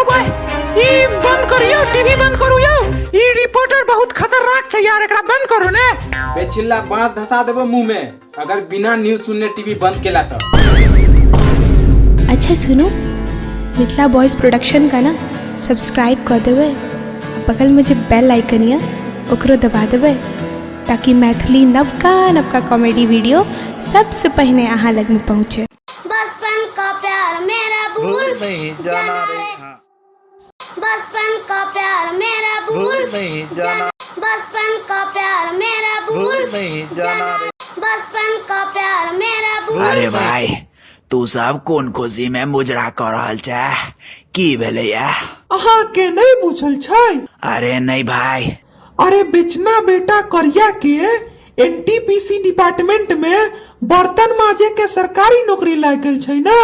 यौ भाई, ई बंद करियौ, टीवी बंद करू यौ। ई रिपोर्टर बहुत खतरनाक छै यार, एकरा बंद करू ने। बेछिल्ला, बांस धसा देबो मुंह में अगर बिना न्यूज सुनने टीवी बंद केला तो। अच्छा सुनू, मिथिला बॉयज प्रोडक्शन का ना सब्सक्राइब कऽ देबै, आ बगलमे जे बेल आइकन यऽ ओकरो दबा देबै, ताकि मैथिली नवका नवका कॉमेडी वीडियो सबसँ पहिने अहाँ लगमे पहुँचे। बचपन का प्यार मेरा भूल नहीं जाना रे, बचपन का प्यार मेरा भूल नहीं जाना, बचपन का प्यार मेरा भूल नहीं जाना रे। बचपन का प्यार मेरा भूल। अरे भाई, तू सब कोन खुशी में मुजरा कऽ रहल छै? की भेलैया? अहाँ के नहीं बुझल छै? अरे नहीं भाई। अरे, बेचना बेटा करिया के एनटीपीसी डिपार्टमेंट में बर्तन माजे के सरकारी नौकरी लागि गेल छै ना,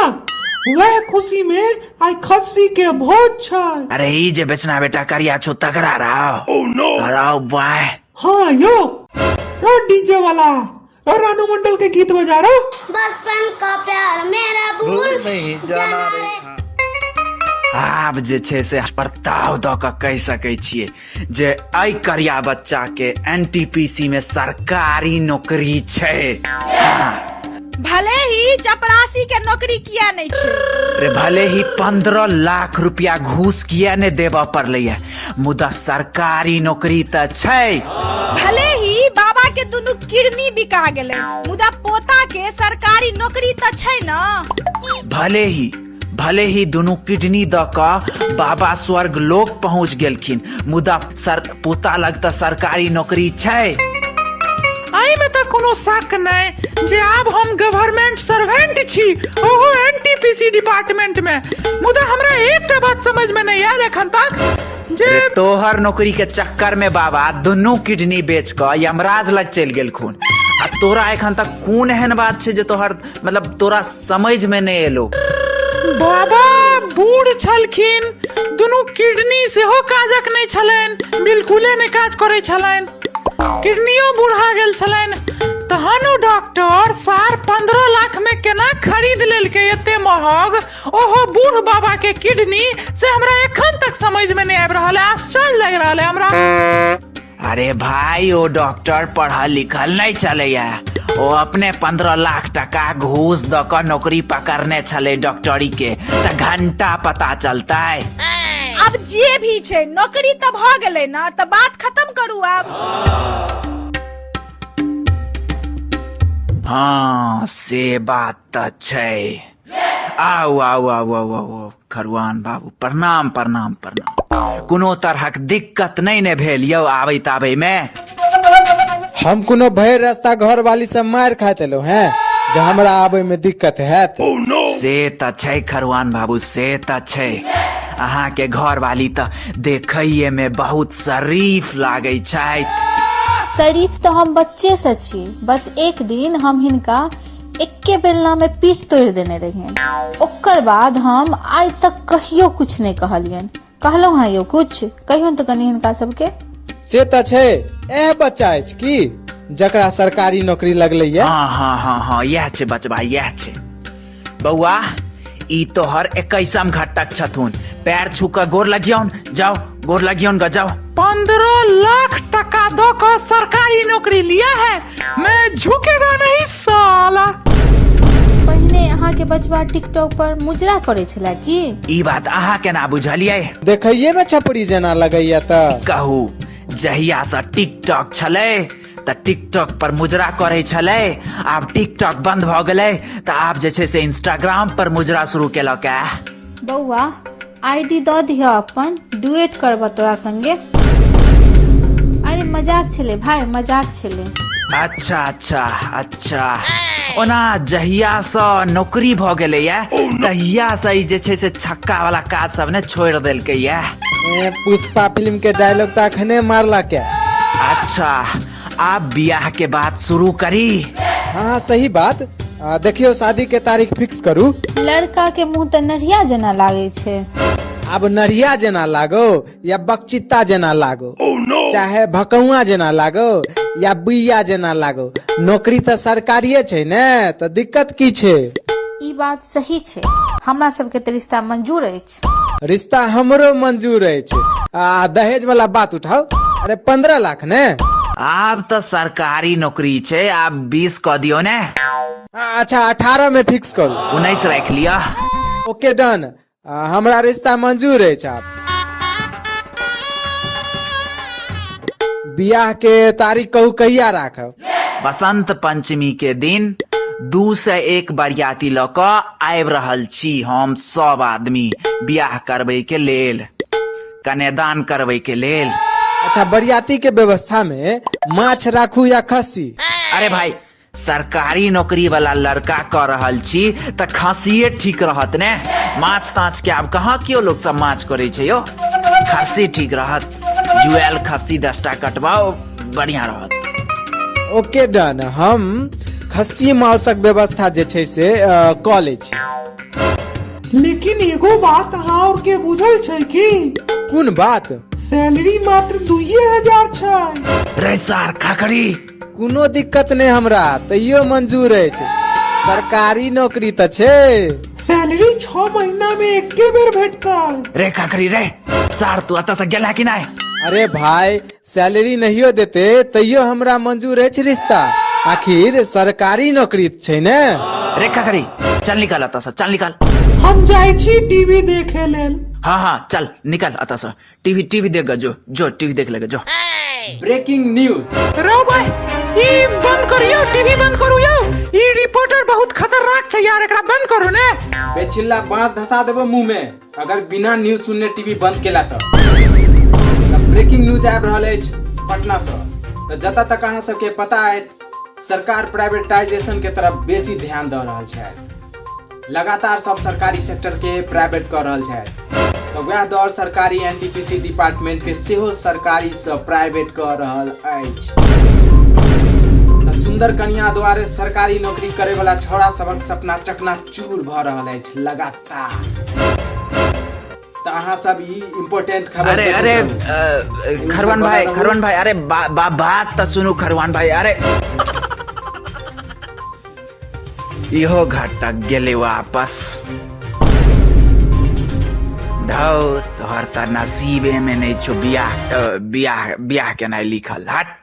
वह खुशी में आइ खस्सी के भोज छै। अरे, ई जे बेचना बेटा करिया छौ तकरा राव? अरे भाई। हाँ यो, ओ डीजे वाला, और रानू मंडल के गीत बजा रहो। बचपन का प्यार मेरा भूल नहीं जाना रे। आब जे छै से प्रताव दऽ कऽ कहि सकै छियै जे एहि करिया बच्चा के एनटीपीसी में सरकारी नौकरी छै। हाँ। भले ही चपरासी के नौकरी किया नहीं छै। रे, भले ही 15 लाख रुपया घूस किया ने देबऽ पड़लैया, मुदा सरकारी नौकरी तऽ छै। भले ही बाबा के दुनू किडनी बिका गेलै, मुदा पोता के सरकारी नौकरी तऽ छै ना। भले ही दुनू किडनी दऽ कऽ बाबा स्वर्ग लोक पहुँच गेलखिन, मुदा सर पोता लग तऽ सरकारी नौकरी छै। एहिमे तऽ कोनो शक नहि जे आब हम गवर्नमेंट सर्वेंट छी, ओहो एनटीपीसी डिपार्टमेंट में। मुदा हमरा एकटा बात समझ में नहि आयल एखन तक जे रे, तोहर नौकरी के चक्कर में बाबा दुनू किडनी बेच कऽ यमराज लग चलि गेलखुन, आ तोरा एखन तक कोन एहन बात छै जे तोहर मतलब तोरा समझ में नहि एलो? बाबा बूढ़ छलखिन, दुनू किडनी सेहो काजक नहि छलनि, बिल्कुले नहि काज करै छलनि, किडनियो बूढ़ा गेल छलनि, तहन ओ डॉक्टर सार 15 लाख में केना खरीद लेलकै एते महग, ओहो बूढ़ बाबा के किडनी, से हमरा एखन तक समझ में नहि आबि रहल है। आश्चर्य लागि रहल है हमरा। अरे भाई, ओ डॉक्टर पढ़ल लिखल नहि छलैया। ओ अपने 15 लाख टका घूस दऽ कऽ नौकरी पकड़ने छलै डॉक्टरी के, तऽ घंटा पता चलतै? अब जे भी छै, नौकरी तऽ भऽ गेलै ना, तऽ बात खत्म करू आब। हाँ, से बात तऽ छै। आउ आउ आउ आउ आउ आउ, खरुआन बाबू, प्रणाम प्रणाम प्रणाम। कोनो तरहक दिक्कत नहि ने भेल यौ आबैत आबै मे? हम कोनो भरि रास्ता घर वाली से मारि खाइत एलहुँ हैं जे हमरा आबै में दिक्कत हैत? से तऽ छै खरुआन बाबू, से तऽ छै। अहाँके घरवाली तऽ देखैये मे बहुत शरीफ लागै छथि। शरीफ तऽ हम बच्चे से छी। बस एक दिन हम हिनका एक्के बेलना में पीठ तोड़ि देने रहियनि, ओकर बाद हम आइ तक कहियो कुछ नहि कहलियनि। कहलहुँ हँ यौ कुछ? कहियौन तऽ कनि हिनका सबके। से तऽ छै। एह बच्चा अछि की जकरा सरकारी नौकरी लगलैया? हाँ, इएह छै बचबा, इएह छै। बौआ, ई तोहर 21म घटक छथुन। पैर छू कऽ गोर लगियौन, जाओ, गोर लगियौन ग, जाओ। 15 लाख टका दो को सरकारी नौकरी लिया है, मैं झुकेगा नहीं साला। पहिने अहाँके बचबा टिकटॉक पर मुजरा करै छले की? ई बात अहाँ केना बुझलियै? देखैये में छपरी जेना लगैया तऽ। कहू, जहिया से टिकटॉक छलै तऽ टिकटॉक पर मुजरा करै छलै। आब टिकटॉक बंद भऽ गेलै तऽ आब जे छै से इंस्टाग्राम पर मुजरा शुरू केलक ए। बौआ, आईडी दऽ दिह अपन, डुएट करबऽ तोरा संगे। अरे, मजाक छलै भाई, मजाक छलै। अच्छा, ओना जहिया से नौकरी भऽ गेलैया, तहिया से ई जे छै से छक्का वाला काज सब ने छोड़ि देलकैया। ए, पुष्पा फिल्म के डायलॉग तऽ अखने मारलक है। अच्छा, आब बियाह के बात शुरू करी? हाँ, सही बात। देखियौ, शादी के तारीख फिक्स करू। लड़का के मुंह तऽ नढ़िया जेना लागै छै। आब नढ़िया जेना लागो या बकचित्ता जेना लागो, चाहे भकौआ जेना लागो या बुइया जेना लागो, नौकरी तऽ सरकारिये छै ने, तऽ दिक्कत की छै? ई बात सही छै। हमरा सबके तऽ रिश्ता मंजूर अछि। रिश्ता हमरो मंजूर अछि। आ दहेज वाला बात उठाउ। अरे 15 लाख ने? आब तऽ सरकारी नौकरी छै, आब 20 कऽ दियौ ने। अच्छा 18 में फिक्स करू। 19 राखि लिअ। ओके डन, हमरा रिश्ता मंजूर अछि। आब बियाह के तारीख कहू कहिया राखब? बसंत पंचमी के दिन 2 से 1 बरियाती लऽ कऽ आबि रहल छी हम सब आदमी बियाह करबै के लेल, कन्यादान करबै के लेल। अच्छा बरियाती के व्यवस्था में माछ राखू या खस्सी? अरे भाई सरकारी नौकरी वाला लड़का कऽ रहल छी तऽ खस्सिए ठीक रहत ने। माछ ताछ के आब कहाँ केओ लोक सब माछ करै छै यौ, खस्सी ठीक रहत। जुआयल खस्सी 10टा कटबाउ, बढ़िया रहत। ओके डन, हम खस्सी माउसक व्यवस्था जे छै से कऽ लै छी। लेकिन एगो बात अहाँ और के बुझल छै की? कोन बात? सैलरी मात्र 2000 छै। रे सार खकरी। कोनो दिक्कत नहि हमरा, तैयो मंजूर अछि। सरकारी नौकरी तऽ छै। सैलरी 6 महीना में एके बेर भेटतै। रे खकरी रे सार, तू एतऽ से गेला कि नहि? अरे भाई सैलरी नहियो देते तैयो हमरा मंजूर अछि रिश्ता, आखिर सरकारी नौकरी छै ने। रे खकरी चल निकल एतऽ से, चल निकल। हम जाइ छी टीवी देखे लेल। हाँ हाँ चल निकल एतऽ से, टीवी टीवी देख जो, जो टीवी देख लेगा जो। Breaking news. रो भाई ई बंद करियो, टीवी बंद करू यौ, ई रिपोर्टर बहुत खतरनाक छै यार, एकरा बंद करू ने। बेछिल्ला बांस धसा देबो मुंह में अगर बिना न्यूज सुनने टीवी बंद केला तऽ। ब्रेकिंग न्यूज आबि रहल अछि पटना सँ। तऽ जतऽ तक अहाँ सबके पता अछि सरकार प्राइवेटाइजेशन के तरफ बेसी ध्यान दऽ रहल छथि। लगातार सब सरकारी सेक्टर के प्राइवेट कऽ रहल छथि। तऽ वएह दौर सरकारी एनटीपीसी डिपार्टमेंट के सेहो सरकारी सँ प्राइवेट कऽ रहल अछि। तऽ सुंदर कनिया द्वारे सरकारी नौकरी करे वाला छौड़ा सबक सपना चकनाचूर भऽ रहल अछि लगातार। तऽ अहाँ सब ई इम्पोर्टेंट खबर अरे देखैत अरे रहू। खरवान बनल भाई, रहू। खरवान भाई, अरे बा, बा, बात तऽ सुनू खरवान भाई। अरे इहो घटक गेलै वापस। धौ तोहर तऽ नसीबे में नहि छौ बियाह, बियाह बियाह केनाइ लिखल। हट।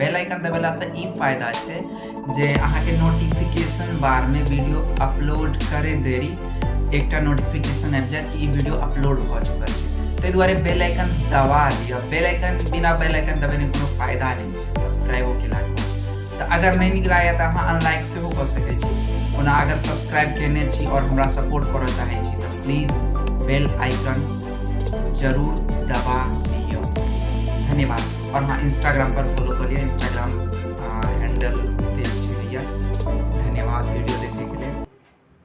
बेल आइकन दबेला से ई फायदा छै जे अहाँके नोटिफिकेशन बार में वीडियो अपलोड करे देरी एकटा नोटिफिकेशन आबि जायत कि ई वीडियो अपलोड भऽ चुकल छै। ताहि दुआरे बेल आइकन दबा लिअ। बेल आइकन बिना बेल आइकन दबेने कोनो फायदा नहि छै सब्सक्राइबो केलाके बाद। तऽ अगर नहि नीक लागैए तऽ अहाँ अनलाइक सेहो कऽ सकै छी। ओना अगर सब्सक्राइब केने छी आओर हमरा सपोर्ट करऽ चाहै छी तऽ प्लीज बेल आइकन जरूर दबा लिअ। धन्यवाद। और हाँ इंस्टाग्राम पर फॉलो करिए,